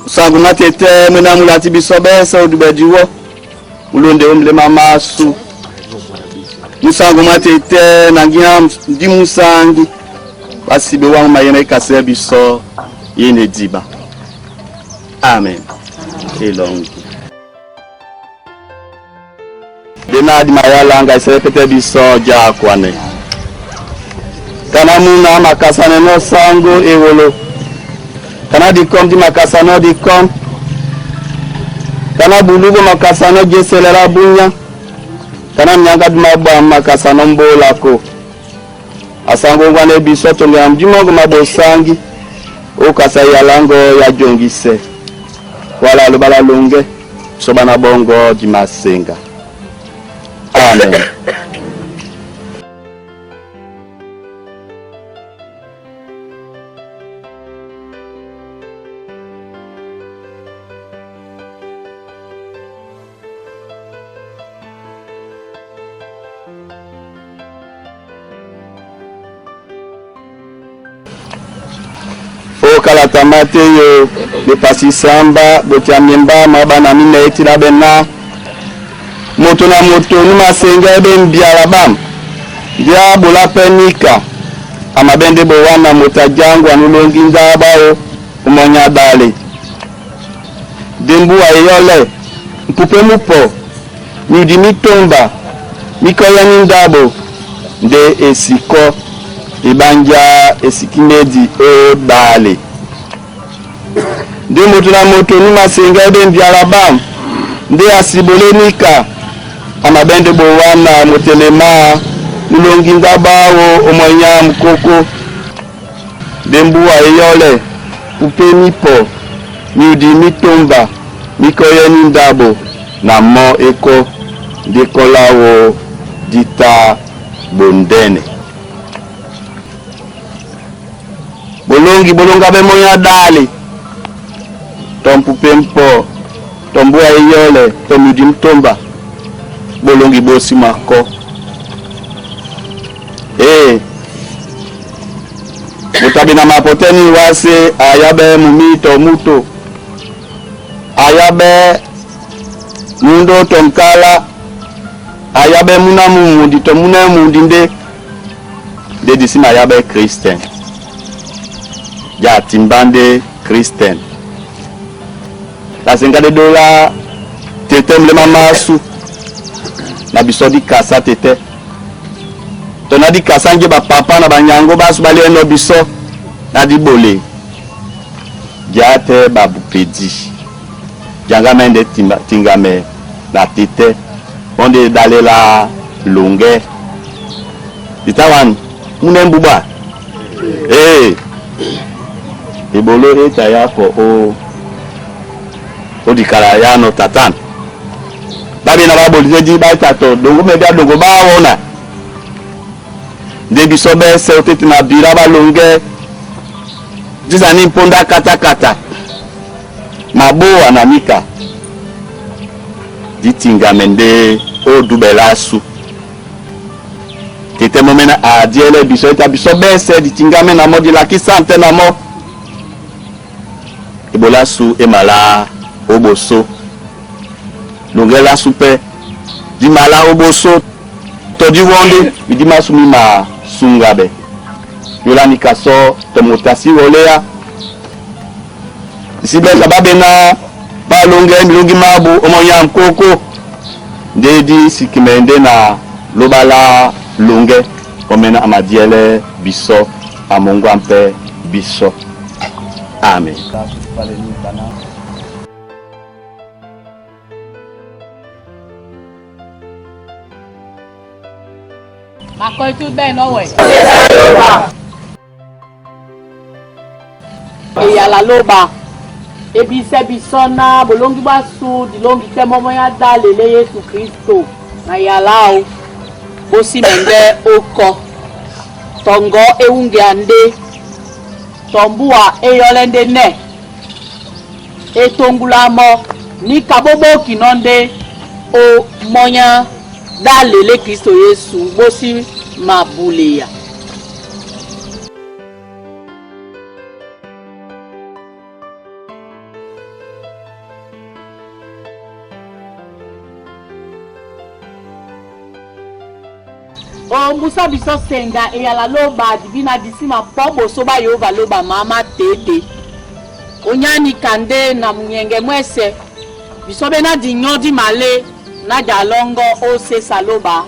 Musango matete mwena mulati biso bese odube diwo mulonde omulema masu. Musango matete nangia ndi musangi basibe wangu mayena ekase biso yene diba. Amen. Elongi. Denadi mayalanga esepete biso jakwane. Kana muna makasane no sango ewolo. Kana dikom di makasano dikom. Kana bulubo makasano jeselela bunya. Kana mnyanga di mabwa makasano mbolako. Asango ngwane biso tonge ya mdimongo mabosangi. Okasa yalango ya jongise. Wala lobala longe. Soba na bongo di masenga. Amen. Okalata mateyo bepasi samba botia miemba mabana mine etila bena moto na moto ni masenga ebe mbiala bam ndia bola penika amabende bowana moto ajangu anulongi nzabao umonya dale dembu ayole mpupe mupo miudi mitomba mikoya ni ndabo nde esiko ebanja esikimedi odale nde moto na moto ni masenga ebe mbiala bam nde asibolenika amabende bowana motelema mulongi nzabao omonya mukoko dembuwa eyole pupe mipo miudi mitomba mikoye ni ndabo na mo eko ndikolawo dita bondene bolongi bolonga be moya dale tompupe mpo tombua eyole tomiudi mtomba bolongi bosi mako ee motabi na mapoteni wase ayabe mumito muto ayabe mundo tonkala ayabe muna mumundi to muna mundi nde nde disima ayabe Christian ja timbande Christian lasenga de dola tete mlema masu na biso di kasa tete tona di kasa nge ba papa na banyango basu bali eno biso na di bole ja te ba bupedi janga mende timba tingame na tete onde dalela longe ditawan mune mbuba eh ebolo eta yako o odikala ya no tatan babi na baboli di baita to dongo me bia dongo bawona nde biso bese otete na bira balonge dizani mponda kata kata maboa na mika ditingame nde odubela su tete momena adiele biso eta biso bese ditingame na mo dilakisa nte na mo ebola su emala oboso longela su pe dimala oboso todi wonde midima su mima sungabe yola mikaso tomotasi wolea sibeka babena balonge milongi mabu omonya nkoko ndedi sikimende na lobala longe omena amadiele biso amongwa mpe biso. Amen. Makoitu ben owe. Eyala loba. Ebise bisona bolongi basu dilongi te momo ya dalele Yesu Kristo na yalao. Bosi mende oko. Tongo ewunge ande. Tombua eyolende ne. Etongulamo ni kabobo kinonde o monya dalele Kristo Yesu bosi mabuleya. O mbusa biso senga eyala loba dibina disima po boso ba Yehova loba mama tete. Onyani kande na munyenge mwese. Biso bena dinyo di male na jalongo o sesa loba.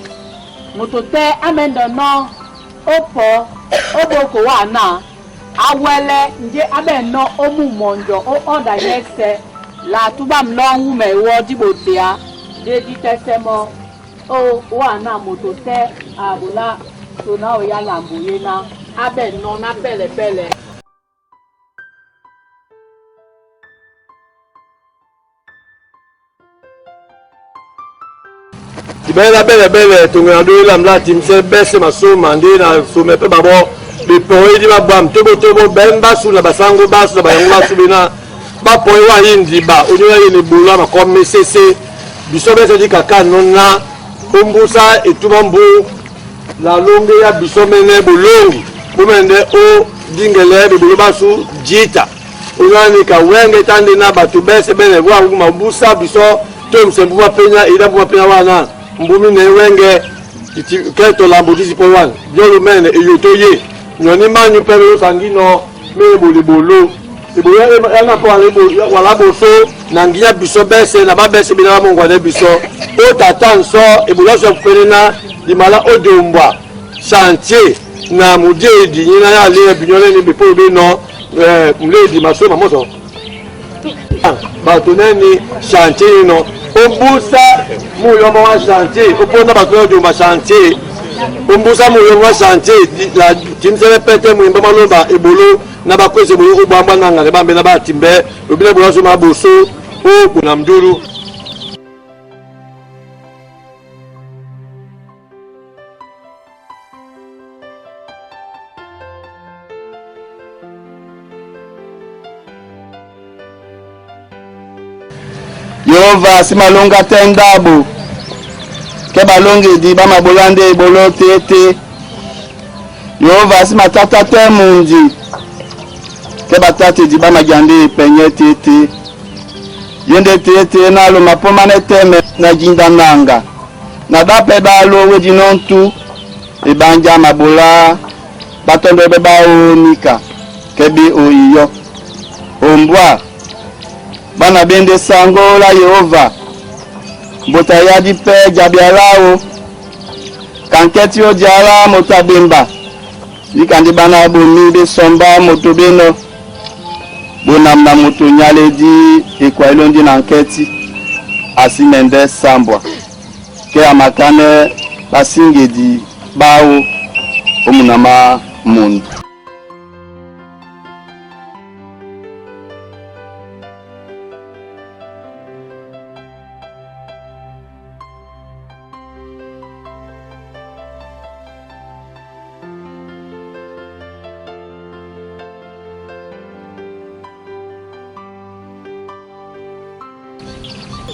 Moto te amendono opo oboko wana awele nje abeno omumonjo o oda yese la tuba mlongu me wo dibotea de ditesemo o wana moto te abola tona oya lambo ye na abeno na pele pele. Tibele bele bele tongo do lam la timse bese masoma nde na some pe babo bepoe di babwam tobo tobo bemba su na basango basu na bayango basu bena bapoe wa yindi ba onyo ya yene bola makomi sese biso bese di kaka nona ombusa etuma mbu la longe ya biso mene bolongi bomende o dingele bebolo basu jita onyo ka wenge tande na bato bese bene wa mabusa biso to msembu mapenya ida mbu mapenya wana mbumi na wenge keto lambo disi po wana biolo mene eyo to ye nyoni manyu pere yo sangino me bolibolo eboya yana po wala boso na ngiya biso bese na babese bina ba mongwane biso o tata nso ebola so pene na limala odombwa chantier na mudie dinyi na ya le binyole ni bepo be no mule di maso mamoso bato neni chantier no ombusa muyombo wa chantier oponda bato odomba chantier ombusa muyombo wa chantier la timsele pete muyimba maloba ebolo na bakwese boyo obwambwa nanga ne bambe na batimbe obina bola so maboso o bona mdulu. Yehova simalonga te ndabo ke balongedi bamabola nde ebolo te te. Yehova simatata te mundi ke batatedi bamagia nde epenye te te. Ye nde te te nalo mapoma ne teme na jinda nanga na dape dalo wedi nontu ebanja mabola batondo be baonika kebi oyiyo ombwa bana bende sango la Yehova mbota ya dipe jabialao kanketi odiala moto abemba likandi bana bomi besomba moto beno bonam na moto nyaledi ekwa elondi na nketi asimende sambwa ke amakane basingedi bawo omunama mundu.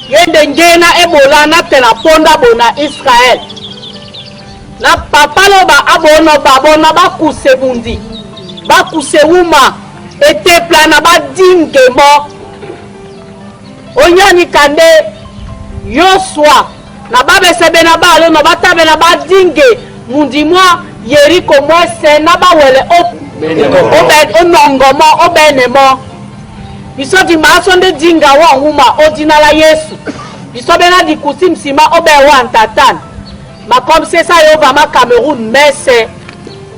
Yende ngena ebola na tela ponda bona Israel. Na papa loba abono babona bakuse bundi. Bakuse wuma etepla na badinge mo. Onyani kande Yosua na babesebe na balo na batabe na badinge mundi mwa Yeriko mwese na bawele o obe onongo mo obene mo. Biso di maso nde dinga wa nguma odinala Yesu. Biso bena di kusi msima obe wa ntatan. Ma comme c'est ça yo ma Cameroun messe.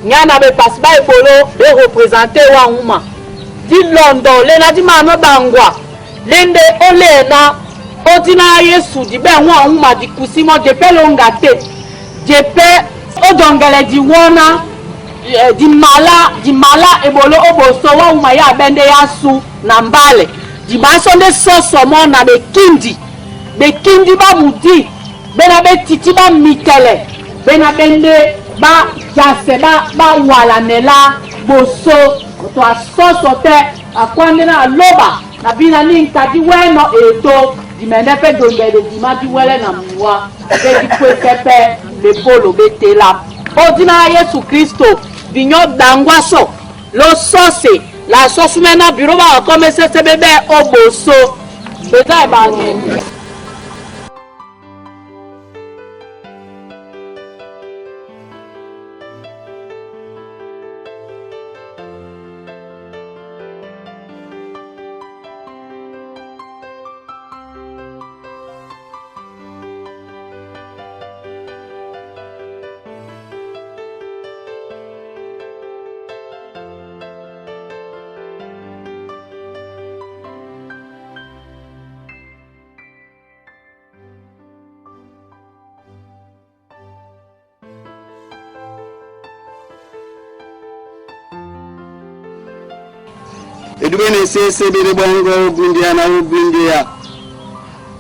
Nyana be passe ba ebolo be représenter wa nguma. Di London le na di mano bangwa. Lende olena odinala Yesu di be wa nguma di kusi mo de pe longa te. De pe odongele di wana di mala di mala ebolo oboso wa nguma ya bende ya su na mbale. Di maso nde soso mo na bekindi. Bekindi ba mudi. Bena betiti ba mikele. Bena bende ba jase ba ba walanela boso. To asoso te akwande na loba na bina ni nkadi weno eto di mende pe dongele di ma di wele na muwa pe di kwese pe lebolo betela. Odina Yesu Kristo vinyo dangwaso lo sose la sosume na biro ba kome sese bebe oboso. Beza ebani. Edube na esese bele bongo ogundia na ogundia.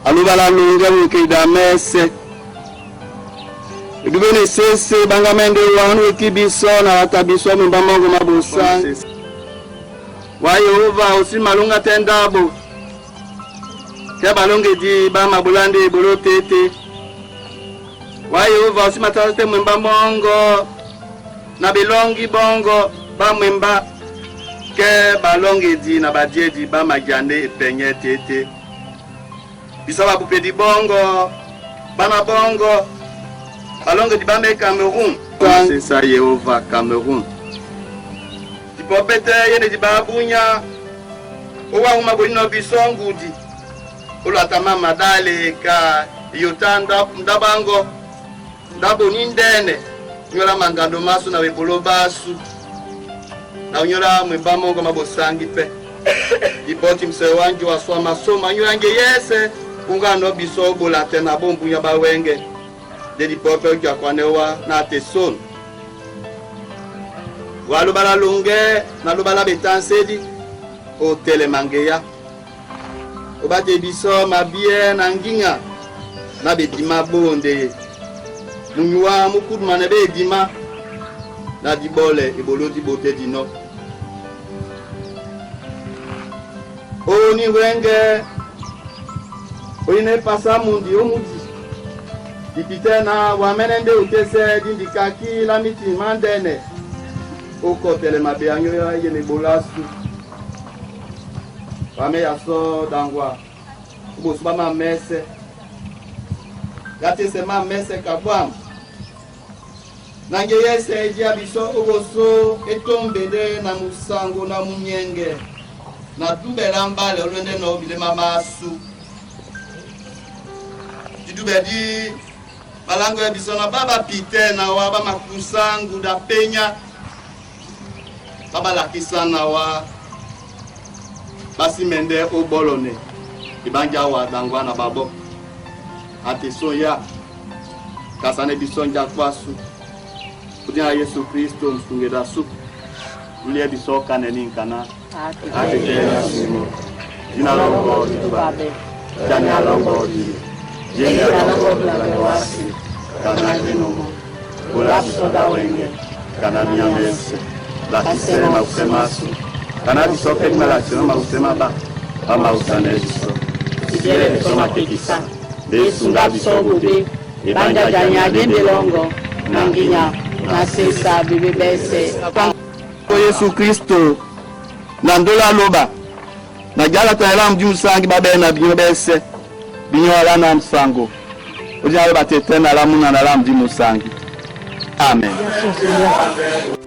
Alobala longe mokeda mese. Edube na esese banga mende wanu eki biso na ata biso mwimba mongo mabosa. Wa Yehova osi malonga te ndabo. Ke balongedi ba mabulande ebolo tete. Wa Yehova osi matata te mwimba mongo na belongi bongo ba mwimba ke balongedi na badiedi ba magiande epenye tete. Biso babupedi bongo bana bongo balongedi ba me Cameroun. Sesa Yehova Cameroun. Dipopete yene di babunya owahuma bolino biso ngudi olata mama dale ka yota ndabango ndaboni ndene nyola mangando masu na bebolo basu na nyola mweba mongo mabosangi pe dipoti mse wangi waswa masoma nyola nge yese kungano biso bola te na bombunya bawenge de dipope ojakwanewa na teson walobala longe nalobala betansedi otelema ngeya obate biso mabie na nginga na bedima bonde munywa mukuduma na bedima na dibole ebolodi bote dino oni wenge oyine pasa mundi omudi dipite na wamene nde utese dindikaki la miti mandene okotelema be anyo ya yene bolasu wame ya so dangwa obosu ba mamese yatese mamese kabwam nange yese edia biso oboso etombede na musango na munyenge na dubela mbale olwende na obilema masu didubedi balango ya biso na baba pite na wa bamakusangu da penya babalakisa na wa basimende obolone ibanja wa dangwa na babo ateso ya kasane biso nja kwasu kudina Yesu Kristo msungeda su ulie biso kaneni nkana atete ya simo dina longo dituba jani alongo di jeni alongo bilane wasi kana jinomo bola biso da wenge kana miamese lakise mausemasu kana biso pe malakise mausema ba ba mausane biso Tibiele biso matekisa besunga biso bobe ebanja janya dembe longo na nginya na sesa bebe bese. Yesu Kristo na ndola loba na jala tayela mdi musangi babe na binyo bese binyo ala na msango odi na loba tete na la muna na la mdi musangi. Amen. Bien sûr, Seigneur.